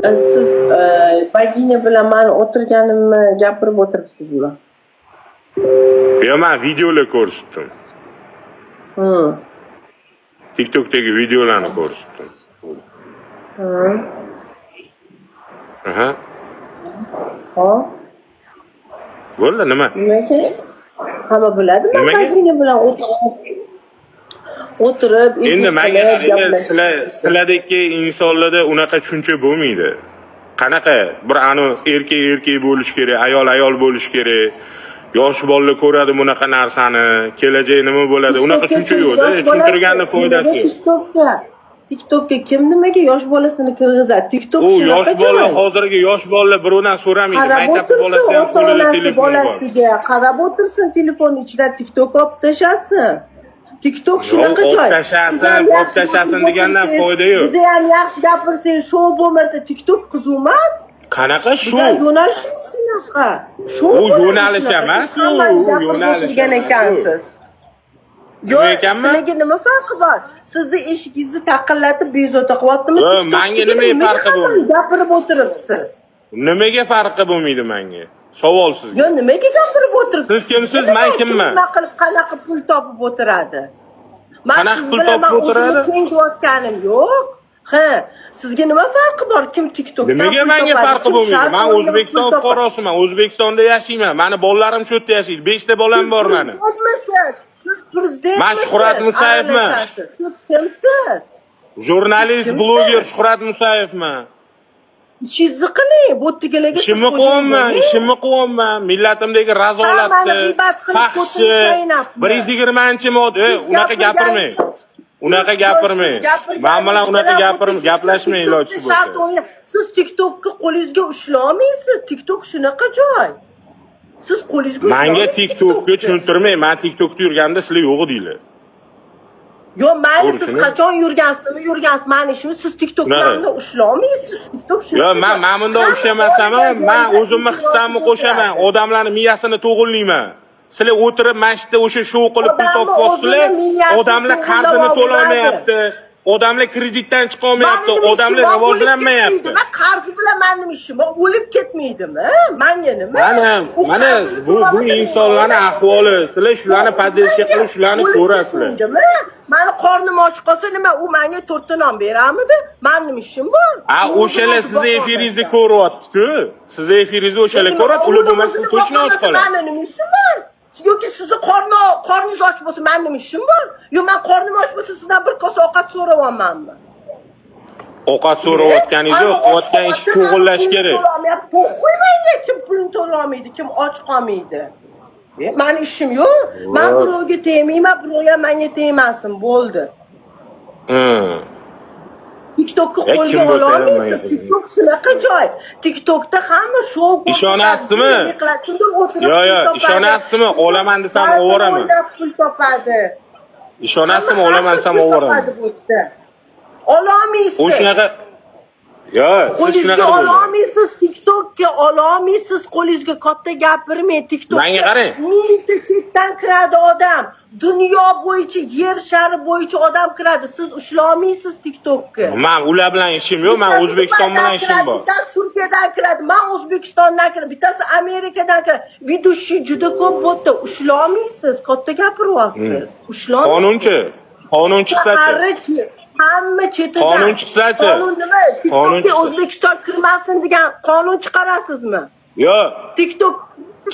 Siz Bagina bilan mani o'tirganimni gapirib o'tiribsizmi? Yo'q, man videolar ko'rsatdim. TikTokdagi videolarni ko'rsatdim. Aha. Hop. Bo'ldi, nima? Nimaga? Hamma biladimi? Nimaga? Bagina bilan o'tirib, Endi efir manga qilib, qaranglar, gaplashib. Sizlardagi insonlarda unaqa tushuncha bo'lmaydi. Qanaqa bir anu erkak erkak bo'lishi kerak, ayol ayol bo'lishi kerak. Yosh bolalar ko'radi bunaqa narsani, kelajak nima bo'ladi? Unaqa tushuncha yo'qda, Yosh bolasi tushuntirganni nimaga foydasi yo'q. TikTokka kim nimaga yosh bolasini kirgizadi? TikTok U shunaqa yosh bola, joy. Hozirgi yosh bolalar birovdan so'ramaydi. Qarab Maktab o'tirsin bolasi ham ota qo'lida onasi telefoni bor. bolasiga, qarab o'tirsin, telefon ichida TikTok olib tashlasin. TikTok shunaqa Olib joy. tashlasin, Siz ham olib yaxshi tashlasin gapirib degandan o'tirsangiz, foyda yo'q. biza ham yaxshi gapirsak, shou bo'lmasa, TikTok qiziq emas. Qanaqa shu? Bizlar yo'nalishimiz shunaqa. Shou U bo'ladi yo'nalish shunaqa. emas, Siz hammani u gapirib yo'nalish o'tirgan emas, u. ekansiz. Nima Yo'q, ekanman? sizlarga nima farqi bor? Sizni eshigingizni taqillatib bezovta qilyaptimi? Yo'q, TikTok manga degan nima nimaga farqi hammani bo'lmaydi? gapirib o'tiribsiz? Nimaga farqi bo'lmaydi menga? Savol sizga. Yo, nimaga gapirib o'tiribsiz? Siz kimsiz, Nima man kim kimman? Nima qilib, qanaqa pul topib o'tiradi? Man Qanaqa siz pul bilan topib man o'zimni o'tiradi? teng deyotganim yo'q. Ha, sizga nima farqi bor? Kim TikTokdan Nimaga pul menga topadi, farqi kim bo'lmaydi? shart Men o'ynab pul O'zbekiston topadi? fuqarosiman, O'zbekistonda yashayman. Mani bolalarim shu yerda yashaydi. 5 ta bolam bor mani. Prezidentmisiz? Siz prezidentmisiz? Man Shuhrat Musayevman. Aralashasiz. Siz kimsiz? Jurnalist, Kimsiz? Bloger Shuhrat Musayevman. Ishingizni qiling. Bu yerdagilarga siz Ishimni xo'jayin qilyapman, bo'ling. ishimni qilyapman. Millatimdagi Hammani razolatni, g'iybat qilib, fahshni, ko'tini chaynabmi? 120-modda, Siz unaqa gapirmang. Unaqa gapirmang. Man bilan unaqa gapirmang, gaplashmang iloji Shart bo'lsa. o'yna. Siz TikTokni qo'lingizga ushlolmaysiz. TikTok shunaqa joy. Siz qo'lingizga Manga ushlolmaysiz TikTokni TikTokni. tushuntirmang. Man TikTokda yurganda sizlar yo'q edinglar. Yo, mayli, siz To'g'risini. qachon yurgansiz, nima yurgansiz, mani ishim, siz TikTokni Shunaqa. ushlolmaysiz. TikTok shunaqa. Yo, man mana bundoq Hamma ushlamasam ham, man joyga o'zimni hissamni o'tiradi. Qo'shaman, odamlarni miyasini to'g'irlayman. Sizlar o'tirib mana shu yerda o'sha shou qilib pul Odamni topyapsizlar, o'zini miyasini odamlar to'g'irlab qarzini oladi. to'lolmayapti, odamlar kreditdan chiqolmayapti, Mani nima odamlar ishim bor, o'lib rivojlanmayapti. ketmaydimi? Qarzi bilan mani nima ishim bor? O'lib ketmaydimi? Manga nima? Mana, U mana qarzini bu to'lamasa insonlarni men ahvoli. Sizlar shularni Yo'q, поддержка manga qilib, shularni o'lib ko'rasizlar. ketmaydimi? Mani qornim och qolsa nima, u menga to'rtta non beramidi? Mani nima ishim bor? A, U o'shalar o'zini sizni boqolmaydi. efiringizni ko'ryapti-ku. Sizni efiringizni o'shalar ko'ryapti, ular bo'lmasa siz точно och qoladi. Mani nima ishim bor? Yoki sizni qorningiz och bo'lsa, mani nima ishim bor? Yo, man qornim och bo'lsa, sizdan bir kosa ovqat so'rayapmanmi? Ovqat so'rayotganingiz yo'q, qilayotgan ish to'g'irlash kerak. Qo'y menga, kim pulini to'lolmaydi, kim och qolmaydi. Mani ishim yo'q. Man birovga tegmayman, birov ham menga tegmasin, bo'ldi. TikTokni Ya, qo'lga kim bo'lsa ham ololmaysiz. menga TikTok shunaqa joy. TikTokda hamma shou ko'rsatadi, Ishonasizmi? qiladi, shunda o'tirib Yo, pul yo, topadi. ishonasizmi? Olaman desam Ba'zan ovoraman. o'ynab pul topadi. Ishonasizmi? Hamma Olaman desam pul ovoraman. topadi bu yerda. Ololmaysiz. U shunaqa. Yo, siz Qo'lingizga shunaqa deb o'ylang. ololmaysiz, TikTokka ololmaysiz, qo'lingizga katta gapirmang. TikTokka Menga qarang. mingta chetdan kiradi odam. Dunyo bo'yicha, yer shari bo'yicha odam kiradi. Siz ushlolmaysiz TikTokka. Man ular bilan ishim yo'q, man Bittasi O'zbekiston bilan Dubaydan ishim kiradi, bor. bittasi Turkiyadan kiradi, man O'zbekistondan kiradi, bittasi Amerikadan kiradi. Ведущий juda ko'p bu yerda. Ushlolmaysiz, katta gapiryapsiz. Ushlolmaysiz. Qonunchi, qonun chiqsa-chi? Qarichi, hamma chetidan. Qonun chiqsa-chi? Qonun nima? Qonun TikTokka chiqsa. O'zbekiston kirmasin degan qonun chiqarasizmi? Yo'q, TikTok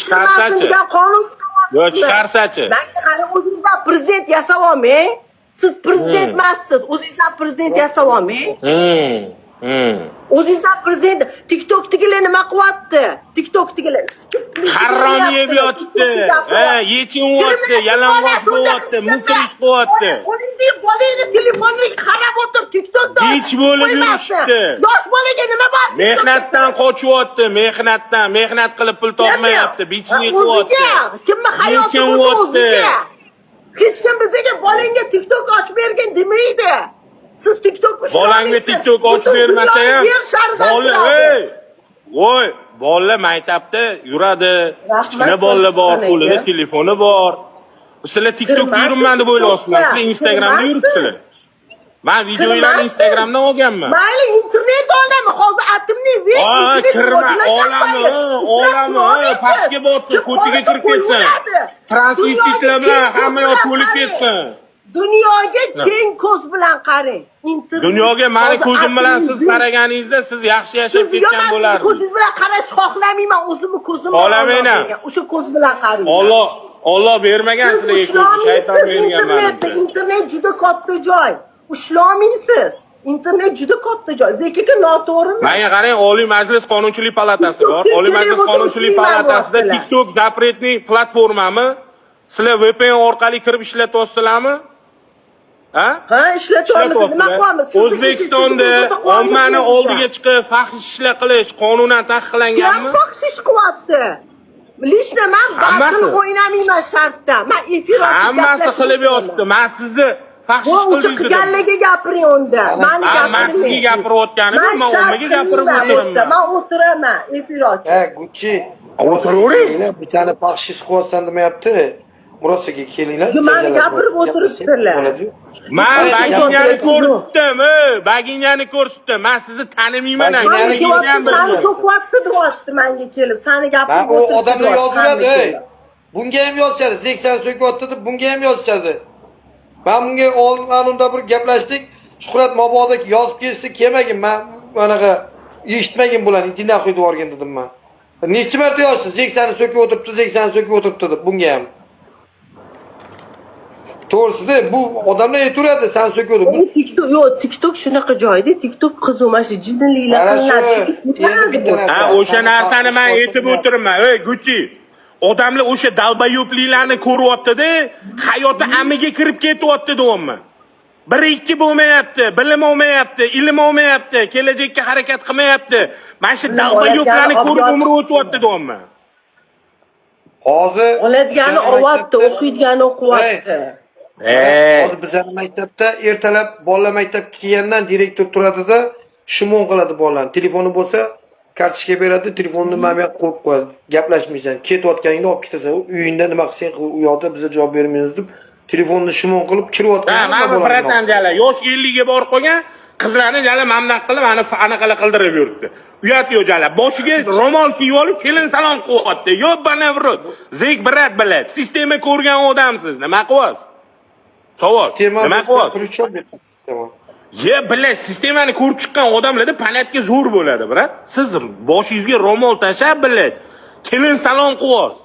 Chiqarsa-chi? kirmasin degan qonun chiqarasizmi? Yo'q, chiqarsa-chi? Menga qarang, o'zingizdan prezident yasab olmang. Siz prezident emassiz, o'zingizdan prezident yasab olmang. O'zingizdan prezident. TikTokdagilar nima qilyapti? TikTokdagilar Harom yeb yotibdi. Ha, yechinyapti, yalang'och bo'lyapti, мусор ish qilyapti. Qo'lingdagi bolangni telefoniga qarab o'tir, TikTokda. Hech bo'lib Qo'ymasin. yurishibdi. Yosh bolaga nima bor? Mehnatdan qochyapti, mehnatdan, mehnat qilib pul topmayapti, bichini qilyapti. O'ziga, kimni hayoti bo'lsa Yechinyapti. o'ziga. Hech kim bizga bolangga TikTok ochib bergin demaydi. Siz TikTok Bolangga TikTok ochib bermasa ham, bola, ey, voy, bolalar maktabda yuradi, Rahmat kichkina bolalar bor, Pokiston qo'lida aka. Telefoni bor. Sizlar TikTokda Kirmasin yuribman deb o'ylayapsizlar, TikTokka. sizlar Instagramda Kirmasin. yuribsizlar. Man videolarni Kirmasin. Instagramdan olganman. Mayli, internet olami, hozir atimni Internet, Aa, internet kirma, rivojlangan olami, payt. Ushlab olami, turolmaysiz. pastga botsin, Kim ko'chaga qolsa kirib ketsin. qo'yaveradi. Transvestitlar Dunyoga bilan keng ko'z hamma yoq bilan to'lib qarang. ketsin. Dunyoga keng ko'z bilan qarang. Internet Dunyoga mani hozir ko'zim bilan siz aqlingiz- qaraganingizda siz yaxshi yashab Siz ketgan yo'q, bo'lardingiz. ko'zingiz bilan qarash xohlamayman, o'zimni ko'zim bilan Xohlamayman. Alloh bergan. O'sha ko'z bilan qarang. Olloh bermagan Siz sizlarga ko'zni, shayton ushlolmaysiz bergan internetda. manimcha. Internet juda katta joy. Ushlolmaysiz. Internet juda katta joy. Zekaga noto'g'rimi? Menga qarang, Oliy Majlis Qonunchilik palatasi bor. TikTokka Oliy kerak Majlis bo'lsa Qonunchilik ushlayman palatasida deyaptilar. TikTok запретный platformami? Sizlar VPN orqali kirib ishlatyapsizlarmi? Ha? Ha, ishlatyapmiz. Nima qilyapmiz? Sizni O'zbekistonda ishingizni o'zida ommani qilyapmiz. oldiga chiqib fahish ishlar qilish qonunan Kim taqiqlanganmi? fahish ish qilyapti? Лично man Hammasi. battle o'ynamayman shartda. Man efir ochib Hammasi gaplashib qilib o'tiraman. yotibdi. Men sizni fahish Bu ish o'sha qildingiz dedim. qilganlarga gapiring unda. Mani Ha, man sizga gapirmang. gapirayotganim yo'q, Man man shart ommaga gapirib qilmayman bu yerda. o'tiribman. Man o'tiraman efir ochib. Ha, Gucci. O'tiravering. Bu seni fahish ish qilyapsan demayapti. Murosaga kelinglar. Yo, mani janjallar gapirib bo'ladi. o'tiribdilar. Bo'ladi-yu. Man Ay, baginyani gapirib ko'rsatdim, ey, baginyani ko'rsatdim. Man sizni tanimayman. Baginyani Mani Baginyani deyapti, ham sani bilmayman. so'kyapti deyapti menga kelib. Sani Ha, gapirib o o'tiribdi odamlar deyapti, yoziladi, hamma ey. kelib. Bunga ham yozishadi. 80 so'kyapti deb bunga ham yozishadi. Men bunga oldin unda bir gaplashdik. Shuhrat mabodo yozib kelsa kelmagin, men anaqa eshitmagin bularni, dindan qo'yib yuborgin dedim men. Necha marta yozdi, 80 so'kib o'tiribdi, 80 so'kib o'tiribdi deb bunga ham. To'g'risida bu odamlar aytaveradi, sen so'kib o'tir. U TikTok, yo'q, TikTok shunaqa joyda, TikTok qiziq, mana shu jinniliklar Mana shu, qilinadi. endi bitta narsa. Ha, o'sha narsani men aytib o'tiribman. Ey, Gucci. Odamlar o'sha долбоёб liklarni ko'ryapti-da, hayoti amiga kirib ketyapti deyapman. Bir ikki bo'lmayapti, bilim olmayapti, ilm olmayapti, kelajakka harakat qilmayapti. Mana shu Bilim долбоёб larni oladigan ko'rib obyor- umri o'tyapti deyapman. Hozir Oladigani bizani olyapti, maktabda- o'qiydigani o'qiyapti. Ey, Hozir bizani maktabda ertalab bolalar maktabga kelgandan direktor turadida шмон qiladi bolalarni. Telefoni bo'lsa kartochka beradi, telefonni mana bu yoqqa qo'yib qo'yadi. Gaplashmaysan. Ketayotganingda olib ketasan. Uyingda nima qilsang qil, u yoqda biza javob bermaymiz deb telefonni шмон qilib Ha, kirayotgan mana bu братан jala yosh 50 ga borib qolgan qizlarni jala mana bunaqa qilib ana anaqalar qildirib yuribdi. Uyat yo'q jala. Boshiga ro'mol kiyib olib kelin salom qilyapti. Ёбана в рот. Зек брат блядь. Sistema ko'rgan odamsiz. Nima qilyapsiz? Savol. Nima qilyapsiz? При чём sistema? Ye, блядь, sistemani ko'rib chiqqan odamlarda понятка zo'r bo'ladi, брат. Siz boshingizga ro'mol tashlab, блядь, kelin salom qilyapsiz.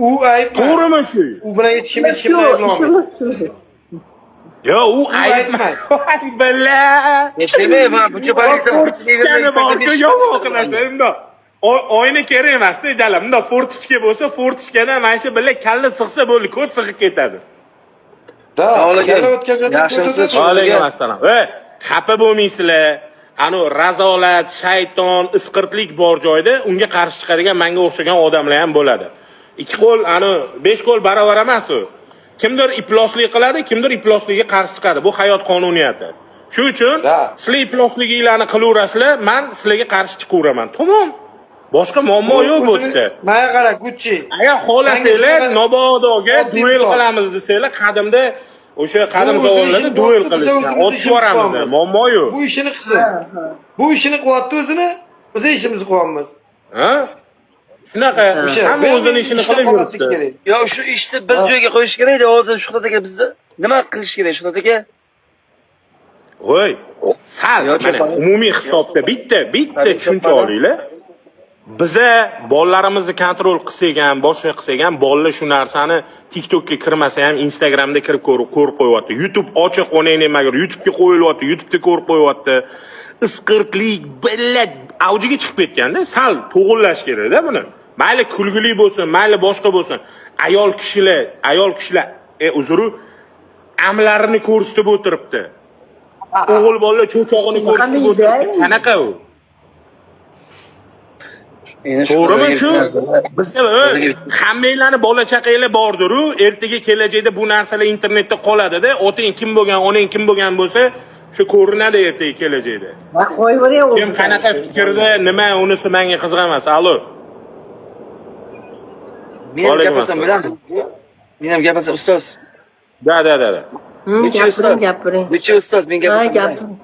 U ayb. To'g'rimi shu? U bilan hech kim hech Shu, kimni ayblaolmaydi. ishimiz shu. Yo, u ayb. aytma. Блядь. Nechta man buncha politsiya Fortichkani borku, yomon qilasan bundoq. Oyna kerak emasda, jala. Bundoq форточка bo'lsa, форточка dan mana shu billa kalla sig'sa bo'ldi, ko'p sig'ib ketadi. Da, Assalomu alaykum. kalla o'tgan Yaxshimisiz? Va alaykum assalom. Ey, xafa bo'lmaysizlar. Anu razolat, shayton, isqirtlik bor joyda unga qarshi chiqadigan menga o'xshagan odamlar ham bo'ladi. Ikki qo'l, anu besh qo'l barobar emas u. Kimdir ifloslik qiladi, kimdir ifloslikka qarshi chiqadi. Bu hayot qonuniyati. Shu uchun Da. sizlar iflosliginglarni qilaverasizlar, man sizlarga qarshi chiqaveraman. Tamom. Boshqa muammo yo'q bu yerda. Menga qara, Gucci. Agar xohlasanglar Shunaqa Nobodoga oddiy duel misol. qilamiz desanglar, qadimda o'sha qadim Bu o'zini zamonlarda ishini duel qilyapti, biz qilishgan. o'zimizni Otib ishimizni yuboramiz, qilamiz. muammo yo'q. Bu ishini qilsin. Bu ishini qilyapti o'zini, biz ishimizni qilyapmiz. Ha? Shunaqa, O'sha hamma o'zini ishini ishlab qilib qolmaslik yuribdi. kerak. Yo, shu ishni bir joyga qo'yish kerak-da, hozir Shuhrat aka bizni nima qilish kerak Shuhrat aka? Voy, sal Yo, mana cho'pon. umumiy hisobda bitta bitta Tabiiy tushuncha cho'pon. olinglar. Biza bolalarimizni контроль qilsak ham, boshqa qilsak ham, bolalar shu narsani TikTokka kirmasa ham Instagramda kirib ko'rib qo'yyapti. YouTube ochiq, onang nimaga YouTube'ga qo'yilyapti, YouTube'da ko'rib qo'yyapti. Isqirtlik, блядь, avjiga chiqib ketganda sal to'g'irlash kerakda buni. Mayli kulgili bo'lsin, mayli boshqa bo'lsin. Ayol kishilar, uzru, amlarini ko'rsatib o'tiribdi. O'g'il bolalar cho'chog'ini ko'rsatib o'tiribdi. Qanaqa u? Endi To'g'rimi shu? Bizda hammanglarni bola chaqanglar bordir-u, ertaga kelajakda bu narsalar internetda qoladida, otang kim bo'lgan, onang kim bo'lgan bo'lsa, shu ko'rinadi ertaga kelajakda. Va qo'yavering. Kim qanaqa fikrda, nima, unisi menga qiziq emas. Alo. Men ham Alaykum gapirsam assalom. bo'ladimi? Men ham gapirsam ustoz. Да, да, да, да. Necha Gapiring, ustoz? gapiring. Necha ustoz men Ha, gapirsam bo'ladimi? gapiring.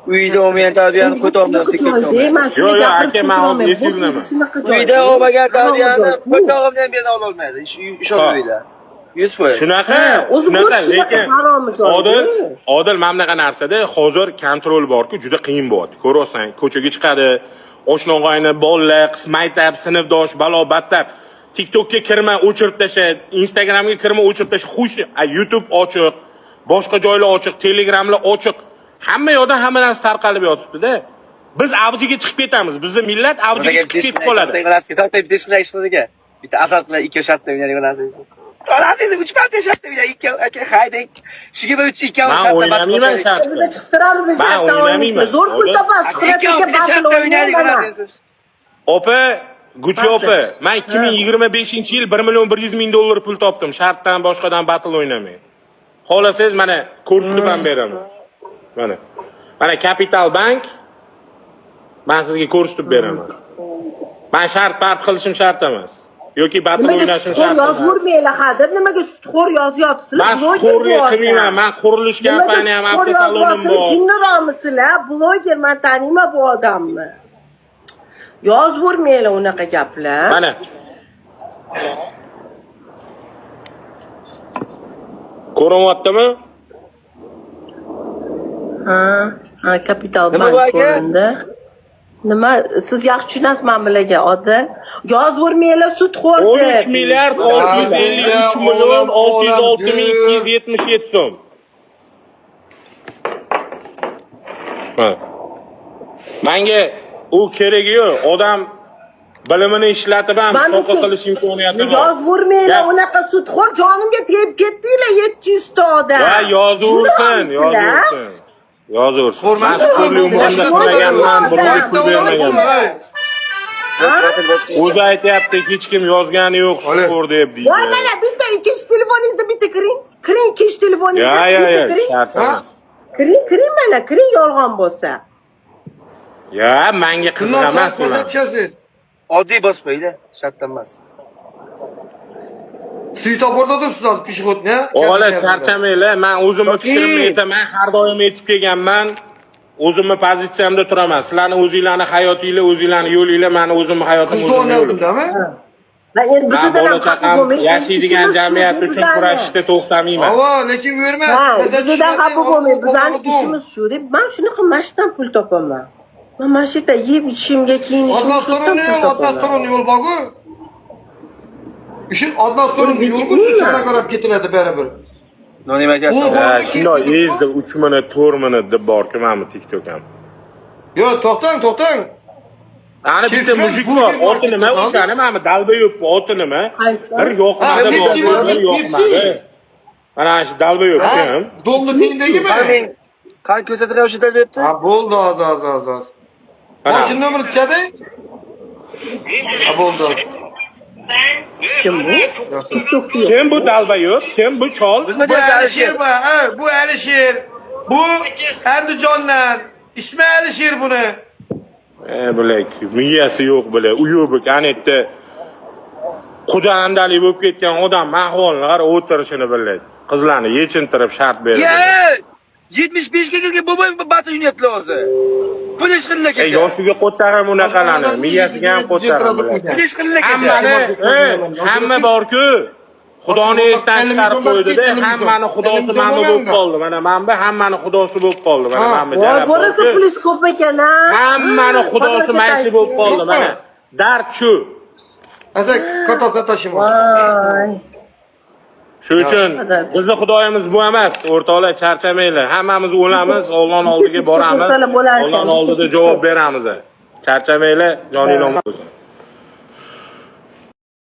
Uyda olmagan tarbiyani qo'tog'imdan TikTokda olmaydi. Man shuni Yo'q, yo'q, gapirib aka, man tushuntirolmayman. hozir efirdaman. Bu shunaqa joy. Uyda olmagan tarbiyani Harom joy. qo'tog'imdan beri ololmaydi. Ishonmanglar. 100%. Shunaqa, Ha, o'zi bu shunaqa, shunaqa lekin harom joy. Odil, mana bunaqa narsada hozir kontrol bor-ku, juda qiyin bo'lyapti. Ko'ryapsan, ko'chaga chiqadi, oshna og'ayni, bolalar, qiz maktab, sinfdosh, balo battar. TikTokka kirma, o'chirib tasha, Instagramga kirma, o'chirib tasha. Xush, YouTube ochiq, boshqa joylar ochiq, Telegramlar ochiq. Hamma yoqdan hamma narsa tarqalib yotibdi-da. Biz avjiga chiqib ketamiz. Bizni millat avjiga chiqib ketib qoladi. Bitta asal bilan ikki shartda o'ynaydigan narsangiz. Onasizni 3 marta shartda o'ynaydi, ikki aka haydi. Shuga bir 3 ikki Man shartda o'ynamayman shartda. Biz chiqtiramiz Man shartda o'ynamayman. o'ynaymiz. Zo'r pul topasiz. Shuhrat Ikki aka bitta battle shartda o'ynaydigan o'ynayman. narsangiz. Opa, Gucci opa, man 2025-yil 1 million 100 ming dollar pul topdim. Shartdan boshqadan battle o'ynamay. Xohlasangiz mana ko'rsatib ham beraman. Mana. Mana Capital Bank, men sizga ko'rsatib beraman. Men shart part qilishim shart emas. Yoki battle Nimaga o'ynashim sutxo'r shart emas. yozvormanglar ha deb, nimaga sutxo'r yozyapsizlar? Men Bloger sutxo'rlik bu qilmayman. odam. Men qurilish Nimaga kompaniyam, sutxo'r avtosalonim yozyapsizlar? bor. Jinniroqmisizlar? Bloger, man taniyman bu odamni. Yozvormanglar unaqa gaplar. Mana. Ko'rinyaptimi? Ha, ha, Capital Nima bu Bank aka? ko'rindi. Nima, siz yaxshi tushunasiz man bilaga, Odil. Yozvormanglar sutxo'r deb. 13 milliard 653 million 606 ming 277 so'm. Ha. Menga u keragi yo'q. Odam bilimini ishlatib ham Mana soha shu- qilish imkoniyati bor. Yozvormanglar Gap- unaqa sutxo'r, jonimga tegib ketdinglar 700 ta odam. Va yozaversin, Jinniroqmisizlar? yozaversin. Yozaversin. Ko'rmasiz, Man sutxo'rlik umrimda qilmaganman, birovga pul bermaganman. O'zi aytyapti, hech kim yozgani yo'q Ole. sutxo'r deb deydi. Voy, mana bitta ikkinchi telefoningizda bitta kiring. Kiring ikkinchi telefoningizda Ya, ya, bitta ya, kiring. shart emas. Kiring, kiring mana, kiring yolg'on bo'lsa. Ya, menga qiziq Kundan emas so'ng ular. tushasiz. Oddiy bosib qo'yinglar, shartdan emas. Svetoforda tursiz hozir пешеходный. O'g'illar, charchamanglar, men o'zimni Yoki- fikrimni aytaman, har doim aytib kelganman. O'zimni pozitsiyamda turaman. Sizlarni o'zinglarni hayotinglar, o'zinglarni yo'linglar, meni o'zimni hayotim, Qizda o'zimni yo'lim. o'ynaldimdami? Va endi Men bizdan bola ham xafa chaqam bo'lmang. yashaydigan Ishimiz shu, jamiyat uchun bizlarni. kurashishda to'xtamayman. Ava, lekin u emas. Ha, bizdan xafa bo'lmang. Bizlarni ishimiz shu deb, men shunaqa mana shudan pul topaman. Men mana shu yerda yeb ichishimga, kiyinishimga shu yerdan Односторонний pul yo'l, topaman. односторонний yo'l bor-ku. Shu односторонний yo'l-ku, shu shunga qarab ketiladi baribir. Nima aka? U- Ha, shundoq ezdi 3 minut, 4 minut deb bor-ku mana bu TikTok ham. Yo'q, to'xtang, to'xtang. Ana bitta Kefren мужик bor, burger oti nima marketda o'shani, mana bu долбоёб oti nima? Qaysi? Bir yoqmadi Ha, bor, Pepsi, bir Pepsi. yoqmadi. Mana shu долбоёб Ha, kim? Dolni tengdagimi? Qani qani ko'rsatilgan o'sha dalbepti? Ha, bo'ldi, hozir, hozir, hozir. hozir. Mana. Mashina nomerini tushadi? Ha, bo'ldi. Kim bu? TikTokda yo'q. Kim bu долбоёб? Kim bu chol? Nima Bu deyapti Alisher Alisher? bu, ha, bu Alisher. Bu Andijondan. Ismi Alisher buni. E, bilak, miyasi yo'q bila, uyubik, ana yerda quda andalik bo'lib ketgan odam ahvolini qara, o'tirishini biladi. Qizlarni yechintirib shart berdi. Ya! 75 ga kelgan boboy battle o'ynayaptilar hozir. Pul ish qildilar E, kecha. yoshiga qo'tag'im unaqalarni, miyasiga ham qo'tag'im bilak. Pul ish qildilar kecha. Hammani, hamma borku, Xudoni esdan chiqarib qo'ydi-da, hammani xudosi mana bu bo'lib qoldi. Mana mana bu hammani xudosi bo'lib qoldi. Mana mana bu Voy, jalab bo'lasa borku. pulingiz ko'p ekan, a? Hammani xudosi mana shu bo'lib qoldi mana. Dard shu. Asa, kartasini tashlayman. Voy. Shu uchun bizni xudoyimiz bu emas, o'rtoqlar, charchamanglar. Hammamiz o'lamiz, Allohning oldiga boramiz. Ko'rsalar bo'lar ekan. Allohning oldida javob beramiz. Charchamanglar, joninglar omon bo'lsin.